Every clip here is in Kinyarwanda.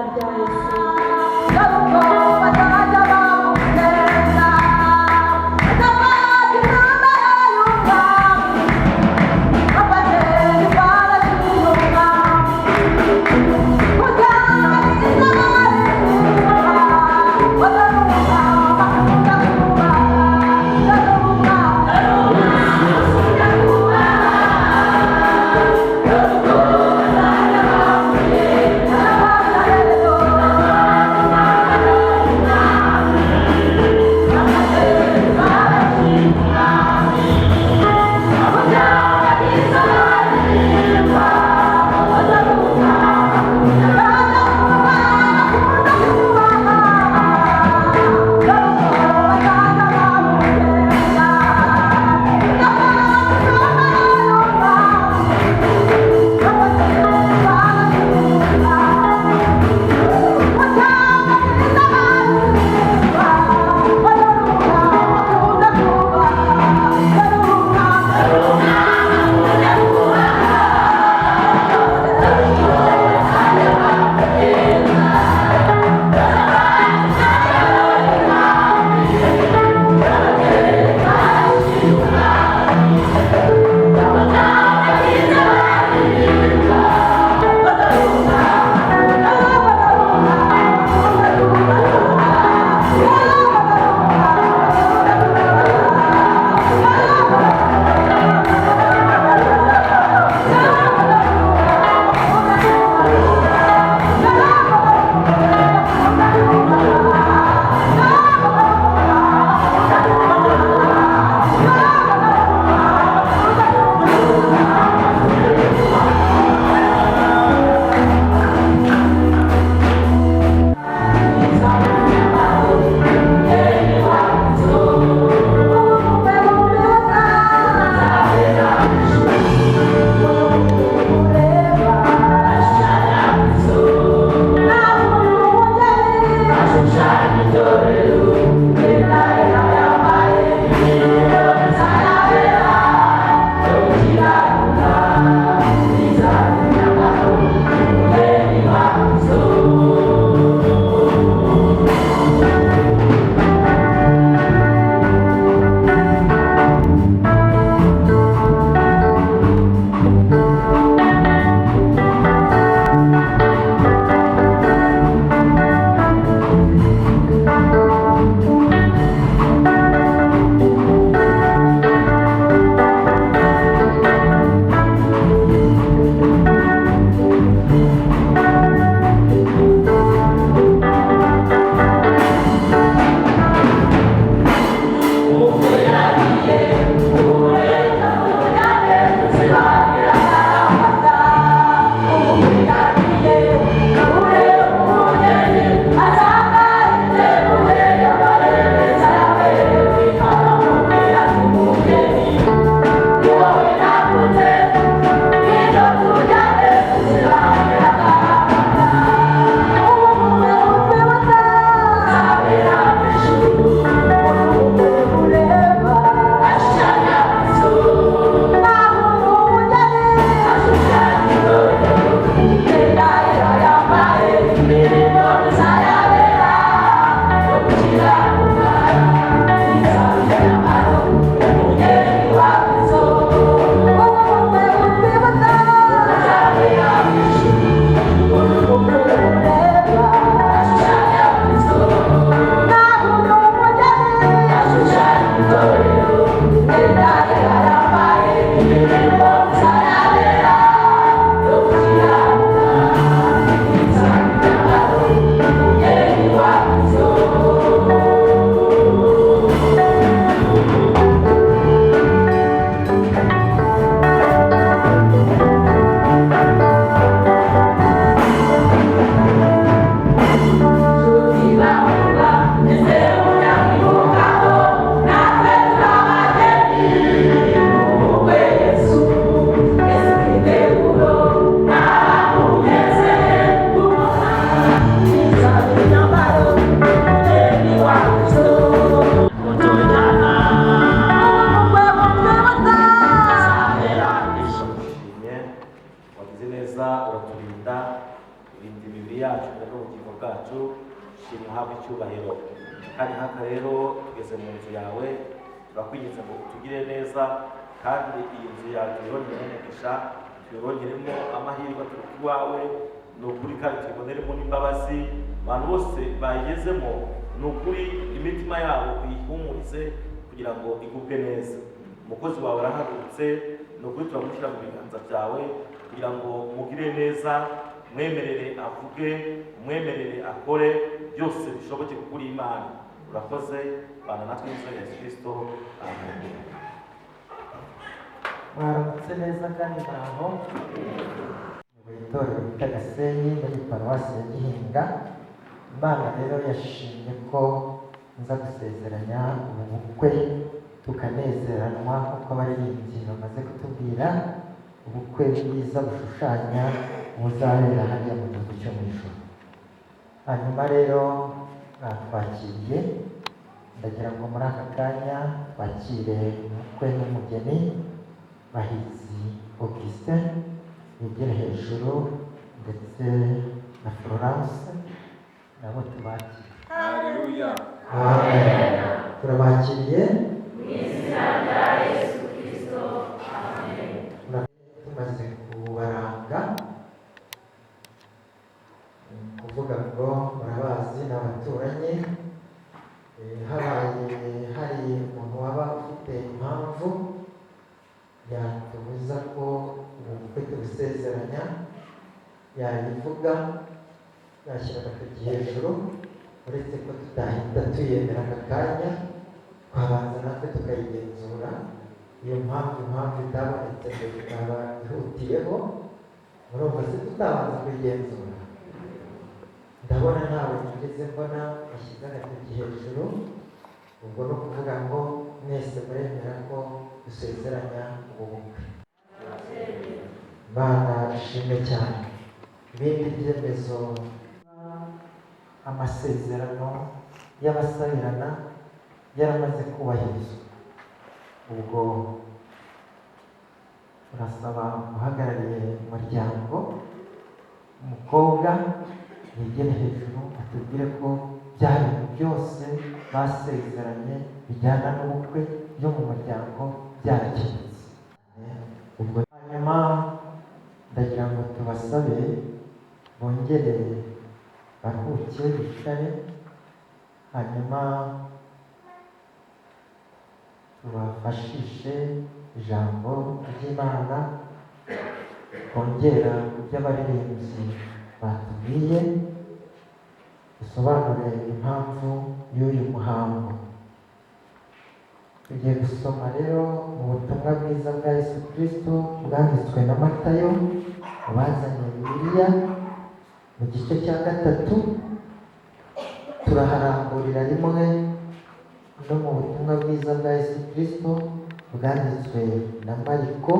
Rya Yesu. n'ubugingo bwacu. Shimwa, uhabwe icyubahiro. Kandi nk'aka rero tugeze mu nzu yawe, turakwinginze ngo utugire neza, kandi iyi nzu yawe tuyirongeremo umugisha, tuyirongeremo amahirwe aturuka iwawe, ni ukuri, kandi tuyiboneremo n'imbabazi. Abantu bose bayigezemo, ni ukuri, imitima yabo uyihumurize kugira ngo igubwe neza. Umukozi wawe arahagurutse, ni ukuri, turamushyira mu biganza byawe kugira ngo mugire neza, mwemerere avuge, umwemerere akore, byose bishoboke kuko uri Imana. Urakoze, bana natwe mu izina rya Yesu Kristo, amen. Mwaramutse neza kandi muraho. Mu itorero bita Gasenyi muri paruwasi ya Gihinga. Imana rero yashimye ko nza gusezeranya ubu bukwe, tukanezeranwa nk'uko abaririmbyi bamaze kutubwira, ubukwe bwiza bushushanya buzabera hariya mu gihugu cyo mu ijuru. Hanyuma rero mwatwakiriye, ndagira ngo muri aka kanya twakire umukwe n'umugeni. Bahizi Augustin yegere hejuru, ndetse na Florence, nabo tubakire. Haleluya. Amen. Turabakiriye. Tumaze kubaranga, ni ukuvuga ngo murabazi, ni abaturanyi. Habaye hari umuntu waba ufite impamvu yatubuza ko ubu bukwe tubusezeranya, yayivuga, yashyira agatoki hejuru. Uretse ko tutahita tuyemera aka kanya, twabanza natwe tukayigenzura iyo mpamvu. Impamvu itabonetse ngo ikaba ihutiyeho, murumva se tutabanza kuyigenzura? Ndabona ntawe nigeze mbona washyize agatoki hejuru. Ubwo ni ukuvuga ngo mwese muremera ko dusezeranya ubu bukwe. Imana ishimwe cyane. Ibindi byemezo, amasezerano y'abasabirana yaramaze kubahirizwa. Ubwo turasaba uhagarariye umuryango, umukobwa, yegere hejuru atubwire ko bya bintu byose basezeranye bijyana n'ubukwe byo mu muryango byarakemutse. Ubwo hanyuma ndagira ngo tubasabe bongere baruhuke, bicare, hanyuma tubafashishe ijambo ry'Imana kongera ku byo abaririmbyi batubwiye, dusobanure impamvu y'uyu muhango. Tugiye gusoma rero mu butumwa bwiza bwa Yesu Kristo bwanditswe na Matayo. Abazanye Bibiliya, mu gice cya 3 turaharamburira rimwe no mu butumwa bwiza bwa Yesu Kristo bwanditswe na Mariko,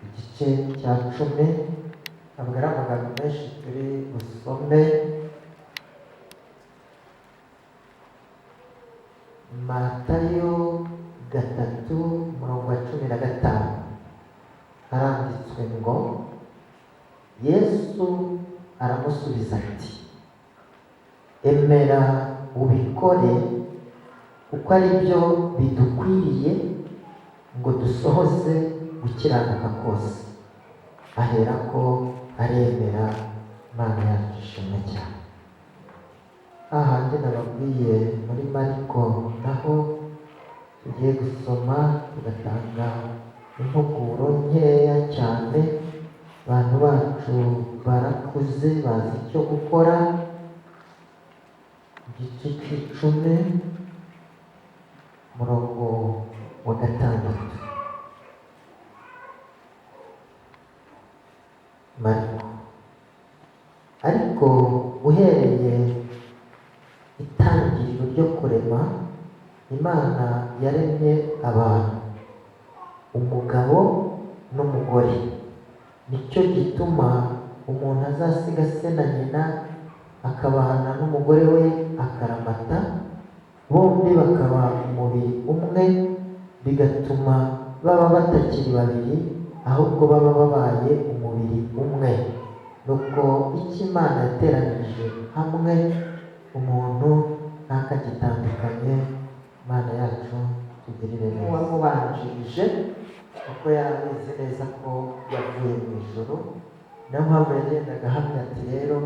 igice cya 10. Ntabwo ari amagambo menshi turi busome. Matayo 3, umurongo wa 15, haranditswe ngo: "Yesu aramusubiza ati: 'Emera ubikore, kuko ari byo bidukwiriye ngo dusohoze gukiranuka kose.' Aherako aremera." Imana yacu ishimwe cyane. Hahandi nababwiye muri Mariko, naho tugiye gusoma tugatanga impuguro nkeya cyane. Abantu bacu barakuze, bazi icyo gukora. Igice cy'10, umurongo wa 6, Mariko: "Ariko uhereye itangiriro ryo kurema, Imana yaremye abantu umugabo n'umugore. Nicyo gituma umuntu azasiga se na nyina akabana n'umugore we akaramata, bombi bakaba umubiri umwe, bigatuma baba batakiri babiri, ahubwo baba babaye umubiri umwe." Nuko icyo Imana yateranirije hamwe, umuntu ntakagitandukanye. Imana yacu tugirire neza. Uwamubanjirije, kuko yari abizi neza ko yavuye mu ijuru, niyo mpamvu yagendaga ahamya ati: "Rero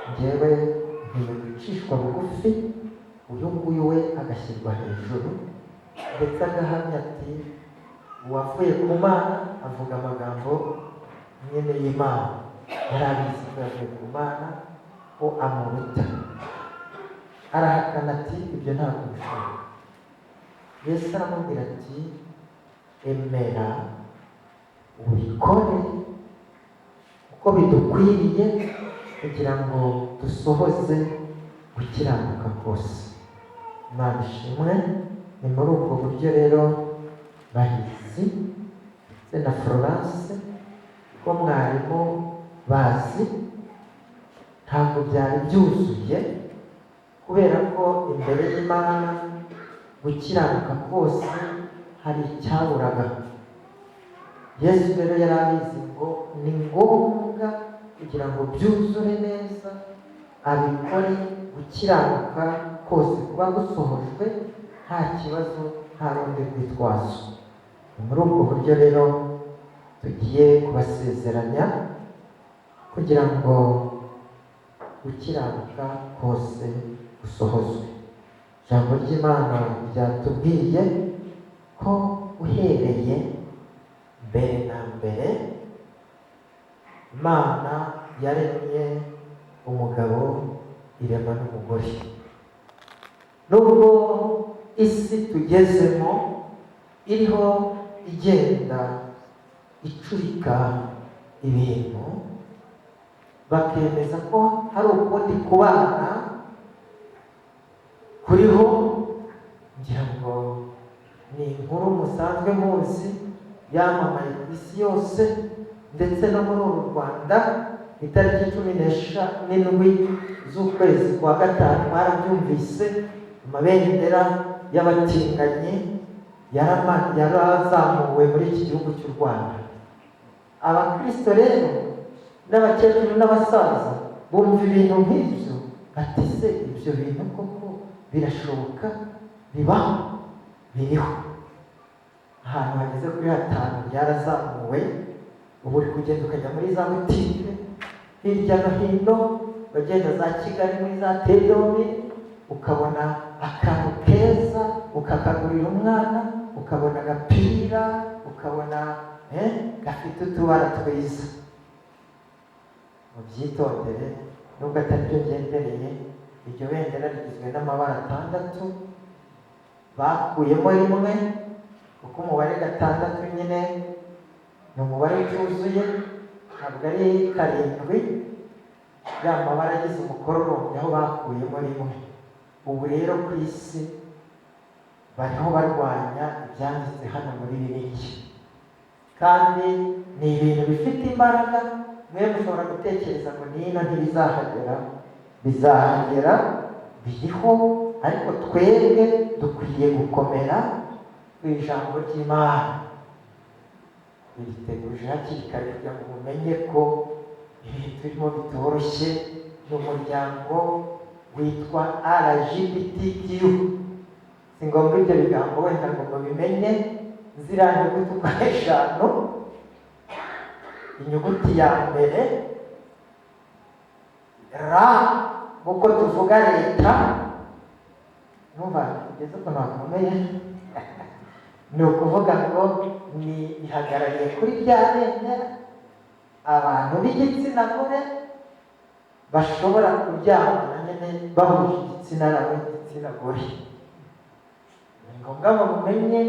njyewe nkwiye gucishwa bugufi, uyu nguyu we agashyirwa hejuru." Ndetse agahamya ati: "Uwavuye ku Mana avuga amagambo nyine y'Imana." Yari abizi ko yavuye ku Mana, ko amuruta. Arahakana ati: "Ibyo ntabwo bishoboka." Yesu aramubwira ati: "Emera ubikore uko bidukwiriye kugira ngo dusohoze gukiranuka kose." Imana ishimwe. Ni muri ubwo buryo rero Bahizi ndetse na Florence, ko mwarimu bazi, ntabwo byari byuzuye, kubera ko imbere y'Imana gukiranuka kose hari icyaburaga. Yesu rero yari abizi ngo ni ngombwa kugira ngo byuzure neza, abikore gukiranuka kose kuba gusohojwe, nta kibazo, nta rundi rwitwazo. Ni muri ubwo buryo rero tugiye kubasezeranya kugira ngo gukiranuka kose gusohozwe. Ijambo ry'Imana ryatubwiye ko uhereye mbere na mbere Imana yaremye umugabo, irema n'umugore. Nubwo isi tugezemo iriho igenda icurika ibintu, bakemeza ko hari ukundi kubana kuriho, ngira ngo ni inkuru musanzwe muzi yamamaye ku isi yose, ndetse no muri uru Rwanda. Itariki 17 z'ukwezi kwa gatanu, mwarabyumvise, amabendera y'abatinganyi yarazamuwe muri iki gihugu cy'u Rwanda. Abakristo rero n'abakecuru n'abasaza bumva ibintu nk'ibyo bati: "Se ibyo bintu koko birashoboka, bibaho?" Biriho. Ahantu hageze kuri hatanu byarazamuwe. Ubu uri kugenda ukajya muri za butike hirya no hino, bagenda za Kigali muri za tedomi, ukabona akantu keza ukakagurira umwana, ukabona agapira, ukabona gafite utubara twiza. Mubyitondere, nubwo atari byo ngendereye. Iryo bendera rigizwe n'amabara atandatu, bakuyemo rimwe kuko umubare gatandatu nyine ni umubare utuzuye, ntabwo ari karindwi. Ya mabara agize umukororombya, aho bakuyemo rimwe. Ubu rero ku isi bariho barwanya ibyanditse hano muri Bibiliya, kandi ni ibintu bifite imbaraga. Mwe mushobora gutekereza ngo nino ntibizahagera. Bizahagera, biriho, ariko twebwe dukwiye gukomera ku ijambo ry'Imana. Biriteguje hakiri kare kugira ngo mumenye ko ibintu turimo bitoroshye. Ni umuryango witwa LGBTQ. Si ngombwa ibyo bigambo wenda ngo mubimenye. Ziriya nyuguti uko ari eshanu, inyuguti ya mbere R, nk'uko tuvuga leta, numva kugeza ukuntu hakomeye, ni ukuvuga ngo ni ihagarariye kuri rya bendera abantu b'igitsina gore bashobora kuryamana nyine bahuje igitsina nabo igitsina gore. Ni ngombwa ngo mumenye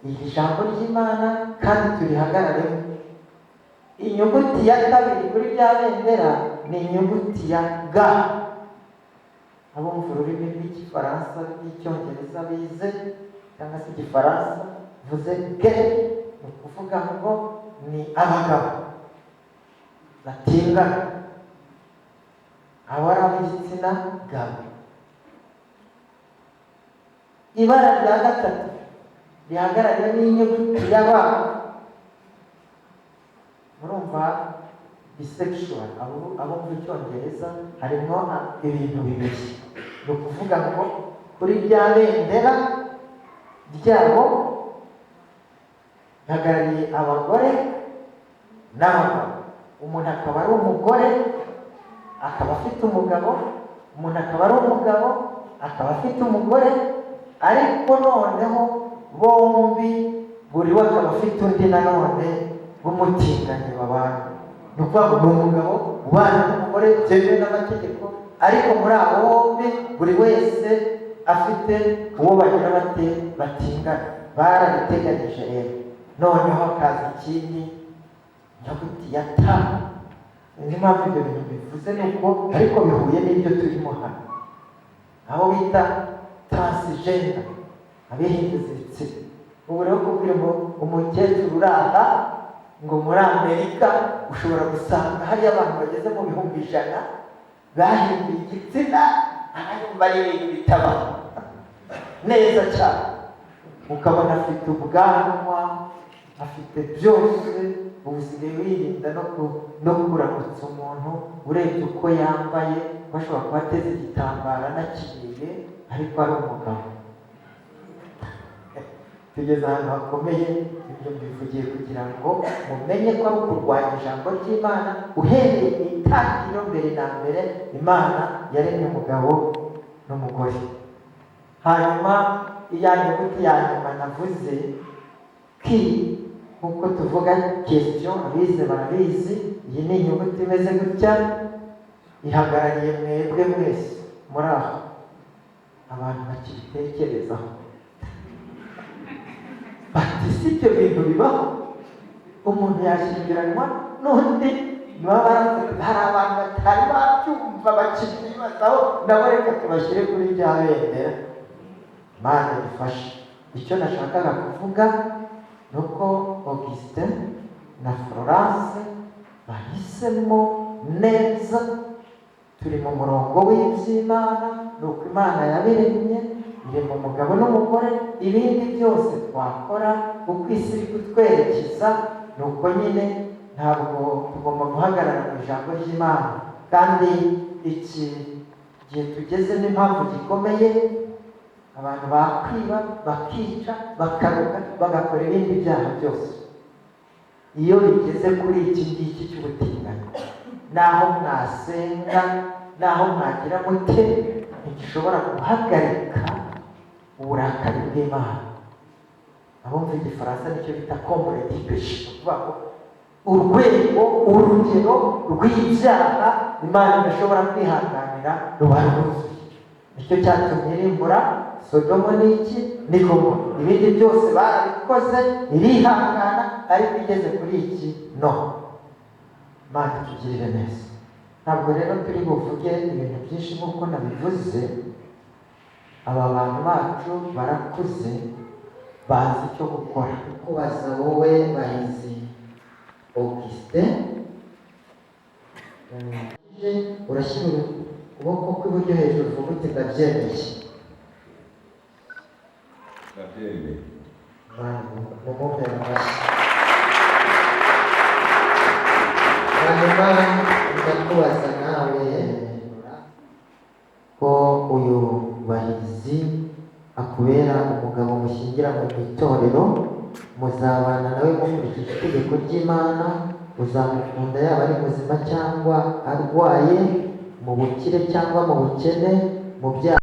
iri jambo ry'Imana kandi turihagararemo. Inyuguti ya kabiri kuri rya bendera ni inyuguti ya G. Abumva ururimi rw'Igifaransa n'icyongereza bize, cyangwa se Igifaransa, bivuze G, ni ukuvuga ngo ni abagabo batingana, abo ari ab'igitsina gabo. Ibara rya gatatu rihagarariwe n'inyuguti ya B, murumva Bisexual, abo mu Cyongereza harimo ibintu bibiri. Ni ukuvuga ngo kuri rya bendera ryabo rihagarariye abagore n'abagabo. Umuntu akaba ari umugore akaba afite umugabo, umuntu akaba ari umugabo akaba afite umugore, ariko noneho bombi buri we akaba afite undi nanone w'umutinganyi babana. Ni ukuvuga ngo ni umugabo ubana n'umugore byemewe n'amategeko, ariko muri abo bombi buri wese afite uwo bagira bate? Batingana. Barabiteganyije rero. Noneho hakaza ikindi, inyuguti ya ta. Niyo mpamvu ibyo bintu bivuze ni uko, ariko bihuye n'ibyo turimo hano, aho bita transgender, abihinduza ibitsina. Ubu rero kubwira umukecuru uri aha ngo muri Amerika ushobora gusanga hariyo abantu bageze mu 100,000 bahinduye igitsina, arayumva ari ibintu bitabaho neza cyane. Ukabona afite ubwanwa, afite byose. Ubu usigaye wirinda no kuramutsa umuntu urebye uko yambaye, bashobora kuba ateze igitambaro anakenyeye ariko ari umugabo. Tugeze ahantu hakomeye. Ibyo mbivugiye kugira ngo mumenye ko ari ukurwanya ijambo ry'Imana. Uhereye mu itangiriro, mbere na mbere Imana yaremye umugabo n'umugore. Hanyuma iya nyuguti ya nyuma navuze, ki, nk'uko tuvuga question, abize barabizi. Iyi ni inyuguti imeze gutya, ihagarariye mwebwe mwese muri aho, abantu bakibitekerezaho bati: "Si ibyo bintu bibaho? Umuntu yashyingiranwa n'undi?" Baba baravuze, hari abantu batari babyumva bakibyibazaho, nabo reka tubashyire kuri rya bendera. Imana idufashe. Icyo nashakaga kuvuga ni uko Augustin na Florence bahisemo neza. Turi mu murongo w'iby'Imana, ni uko Imana yabiremye, irema umugabo n'umugore. Ibindi byose twakora, uko isi iri kutwerekeza, ni uko nyine ntabwo tugomba guhagarara mu ijambo ry'Imana. Kandi iki gihe tugeze n'impamvu gikomeye, abantu bakwiba, bakica, bakaroga, bagakora ibindi byaha byose. Iyo bigeze kuri iki ngiki cy'ubutinganyi, naho mwasenga, naho mwagira mute, ntigishobora guhagarika uburakari bw'Imana. Abumva Igifaransa, nicyo bita comble du péché. Ni ukuvuga ngo urwego, urugero rw'ibyaha Imana idashobora kwihanganira ruba rwuzuye. Nicyo cyatumye irimbura Sodomo n'iki ni Gomora. Ibindi byose barabikoze irihangana, ariko igeze kuri iki, no. Imana itugirire neza. Ntabwo rero turi buvuge ibintu byinshi. Nk'uko nabivuze, aba bantu bacu barakuze, bazi icyo gukora. Kubaza wowe Bahizi Augustin, urashyira ukuboko kw'iburyo hejuru, uvuga uti: "Ndabyemeye." Ndabyemeye. Mumumpere amashyi. Hanyuma ndakubaza nawe ko uyu Bahizi akubera umugabo mushyingiranywe mu itorero, muzabana nawe mukurikije itegeko ry'Imana, uzamukunda yaba ari muzima cyangwa arwaye, mu bukire cyangwa mu bukene, mu byaha.